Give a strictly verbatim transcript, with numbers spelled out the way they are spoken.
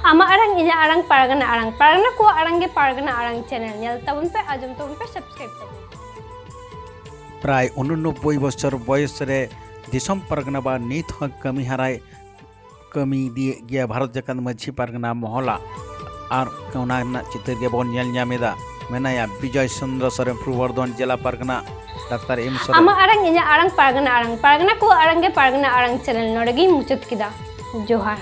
ᱟᱢᱟᱜ ᱟᱲᱟᱝ, ᱤᱧᱟᱹᱜ ᱟᱲᱟᱝ, ᱯᱟᱨᱜᱟᱱᱟ ᱟᱲᱟᱝ᱾ ᱯᱟᱨᱜᱟᱱᱟ ᱠᱚᱣᱟᱜ ᱟᱲᱟᱝ ᱜᱮ ᱯᱟᱨᱜᱟᱱᱟ ᱟᱲᱟᱝ ᱪᱮᱱᱮᱞ᱾ ᱧᱮᱞ ᱛᱟᱵᱚᱱ ᱯᱮ, ᱟᱸᱡᱚᱢ ᱛᱟᱵᱚᱱ ᱯᱮ, ᱥᱟᱵᱥᱠᱨᱟᱭᱤᱵ ᱛᱟᱵᱚᱱ ᱯᱮ᱾ ᱯᱨᱟᱭ ᱩᱱᱚᱱᱚᱵᱵᱳᱭ ᱵᱚᱪᱷᱚᱨ ᱵᱚᱭᱚᱥ ᱨᱮ ᱫᱤᱥᱚᱢ ᱯᱟᱨᱜᱟᱱᱟ ᱵᱟ ᱱᱤᱛ ᱦᱚᱸ ᱠᱟᱹᱢᱤ ᱦᱟᱨᱟᱭ ᱠᱟᱹᱢᱤ ᱤᱫᱤᱭᱮᱫ ᱜᱮᱭᱟ ᱵᱷᱟᱨᱚᱛ ᱡᱟᱠᱟᱛ ᱢᱟᱹᱡᱷᱤ ᱯᱟᱨᱜᱟᱱᱟ ᱢᱚᱦᱚᱞᱟ᱾ ᱟᱨ ᱚᱱᱟ ᱨᱮᱱᱟᱜ ᱪᱤᱛᱟᱹᱨ ᱜᱮᱵᱚᱱ ᱧᱮᱞ ᱧᱟᱢ ᱮᱫᱟ᱾ ᱢᱮᱱᱟᱭᱟ ᱵᱤᱡᱚᱭ ᱪᱚᱱᱫᱨᱚ ᱥᱚᱨᱮᱱ, ᱯᱩᱨᱵᱚ ᱵᱚᱨᱫᱷᱚᱢᱟᱱ ᱡᱮᱞᱟ ᱯᱟᱨᱜᱟᱱᱟ, ᱰᱟᱠᱛᱟᱨ ᱮᱢ ᱥᱚᱨᱮᱱ᱾ ᱟᱢᱟᱜ ᱟᱲᱟᱝ, ᱤᱧᱟᱹᱜ ᱟᱲᱟᱝ, ᱯᱟᱨᱜᱟᱱᱟ ᱟᱲᱟᱝ᱾ ᱯᱟᱨᱜᱟᱱᱟ ᱠᱚᱣᱟᱜ ᱟᱲᱟᱝ ᱜᱮ ᱯᱟᱨᱜᱟᱱᱟ ᱟᱲᱟᱝ ᱪᱮᱱᱮᱞ᱾ ᱱᱚᱰᱮ ᱜᱤᱧ ᱢᱩᱪᱟᱹᱫ ᱠᱮᱫᱟ᱾ ᱡᱚᱦᱟᱨ᱾